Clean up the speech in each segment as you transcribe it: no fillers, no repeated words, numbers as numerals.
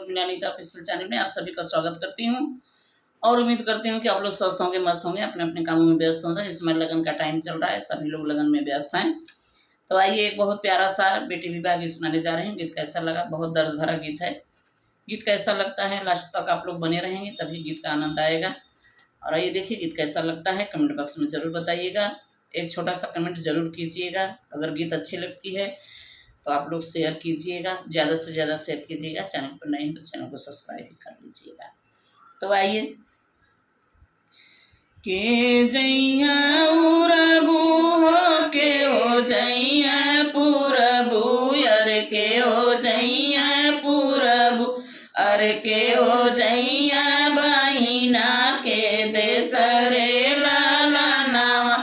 Urmila Neeta official channel में आप सभी का स्वागत करती हूँ और उम्मीद करती हूँ कि आप लोग स्वस्थ होंगे, मस्त होंगे, अपने अपने कामों में व्यस्त होंगे। इसमें लगन का टाइम चल रहा है, सभी लोग लगन में व्यस्त हैं। तो आइए एक बहुत प्यारा सा बेटी विवाह गीत सुनाने जा रहे हैं। गीत कैसा लगा? बहुत दर्द भरा गीत है। गीत कैसा लगता है, लास्ट तक आप लोग बने रहेंगे तभी गीत का आनंद आएगा। और आइए देखिए गीत कैसा लगता है, कमेंट बॉक्स में ज़रूर बताइएगा। एक छोटा सा कमेंट ज़रूर कीजिएगा। अगर गीत अच्छी लगती है तो आप लोग शेयर कीजिएगा, ज़्यादा से ज़्यादा शेयर कीजिएगा। चैनल पर नए हैं तो चैनल को सब्सक्राइब भी कर लीजिएगा। तो आइए, के जइया उरबू हो के हो जइया पुरबू, अरे के हो जइया पुरबू, अरे के हो जइया बहिना के देसरे लाला नावा,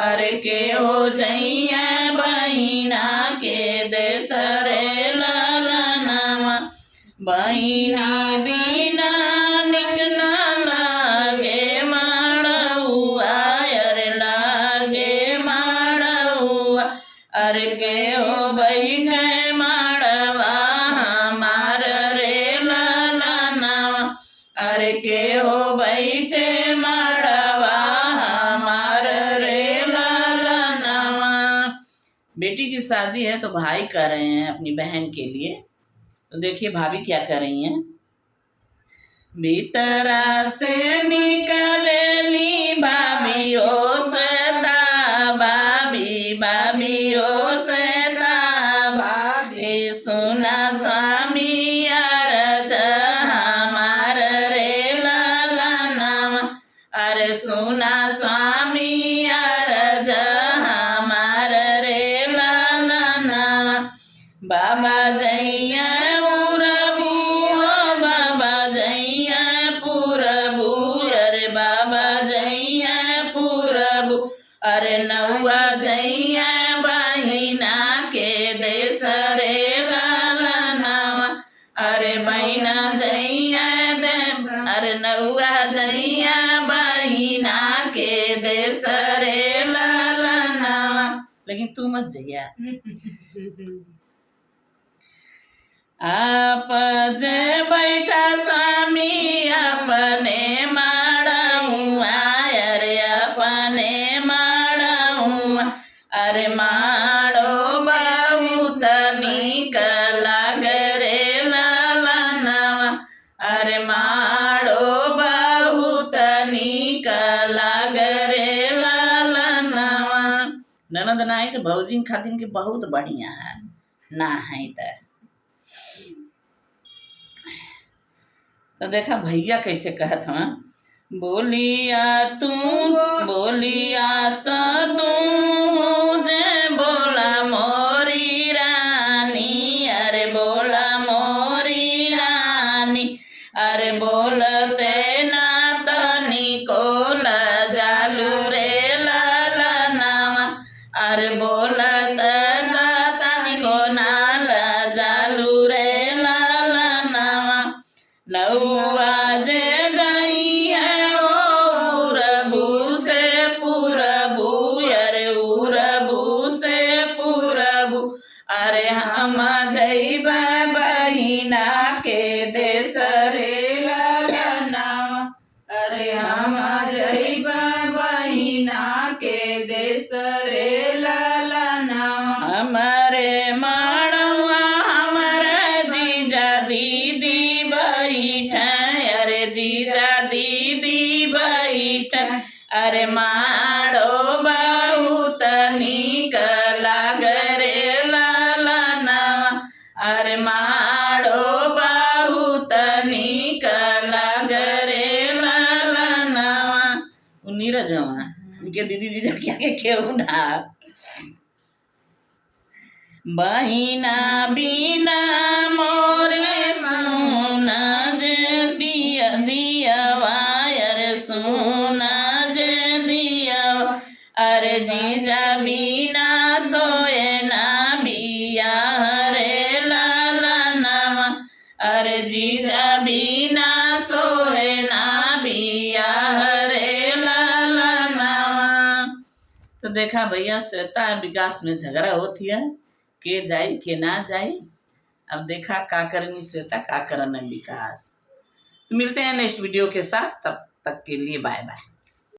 अरे के हो जइया बहिना के देसरे लाला नावा। बहिना बिना निक ना लागे माड़ौआ, अरे लागे माड़ौआ, अरे के हो बैठे माड़वा हमार रे लाला नावा, अरे के हो बैठे माड़वा हमार रे लाला नावा। बेटी की शादी है तो भाई कर रहे हैं अपनी बहन के लिए। तो देखिए भाभी क्या कर रही हैं। भीतरा से निकलेली भाभी ओ श्वेता भाभी, भाभी ओ श्वेता भाभी, सुना स्वामी अरज हमार रे लाला नामा, अरे सुना स्वामी अरज हमार रे लाला नामा। बाबा जैया उरबू हो बाबा जैया पुरबू, अरे बाबा जैया पुरबू, अरे नौआ जैया बहिना के देश रे लाला नामा, अरे बहिना जैया दे, अरे नौआ जैया बहिना के देश रे लाला नामा। लेकिन तू मत जैया। आप जे बैठा स्वामी अपने माड़ुआ, अरे अपने माड़ुआ, अरे माड़ो बहुत निक लाग रे लाला नावा, अरे माड़ो बहुत निक लाग रे लाला नावा। ननद ना है तो भौजी खातिन के बहुत बढ़िया है, ना है तो देखा भैया कैसे कहत हवा। बोलिया तू बोलिया तो तू मुझे बोला मोरी रानी, अरे बोला मोरी रानी, अरे बोलते ना तनी कोल जालू रे लाला नामा, अरे बोलत ना तनी को नाल जालू रे लाला नामा। नौआ जे जाइया उरबू से पुरबू, अरे उरबू से पुरबू, अरे हम जइबा बहिना के देश रे लाला नामा, अरे हम जइबा बहिना के देश रे लाला नामा। हमारे माड़ुआ हमारे जीजा दीदी बैठे, अरे जीजा दीदी बैठे, अरे माड़ो बहुत निक लाग रे लाला नामा, अरे माड़ो बहुत निक लाग रे लाला नामा। उ नीरज हवा, उनके दीदी जीजा क्या के केहू ना। बहिना बिना मोरे सोना जे दिया दिया अरे सोना जे दिया, अरे जीजा बिना सोए ना बिया रे लाला नामा, अरे जीजा बिना सोए ना बिया रे लाला नामा। तो देखा भैया श्वेता विकास में झगड़ा होती है, के जाई के ना जाई। अब देखा का करनी श्वेता, का करन विकास। तो मिलते हैं नेक्स्ट वीडियो के साथ, तब तक के लिए बाय बाय।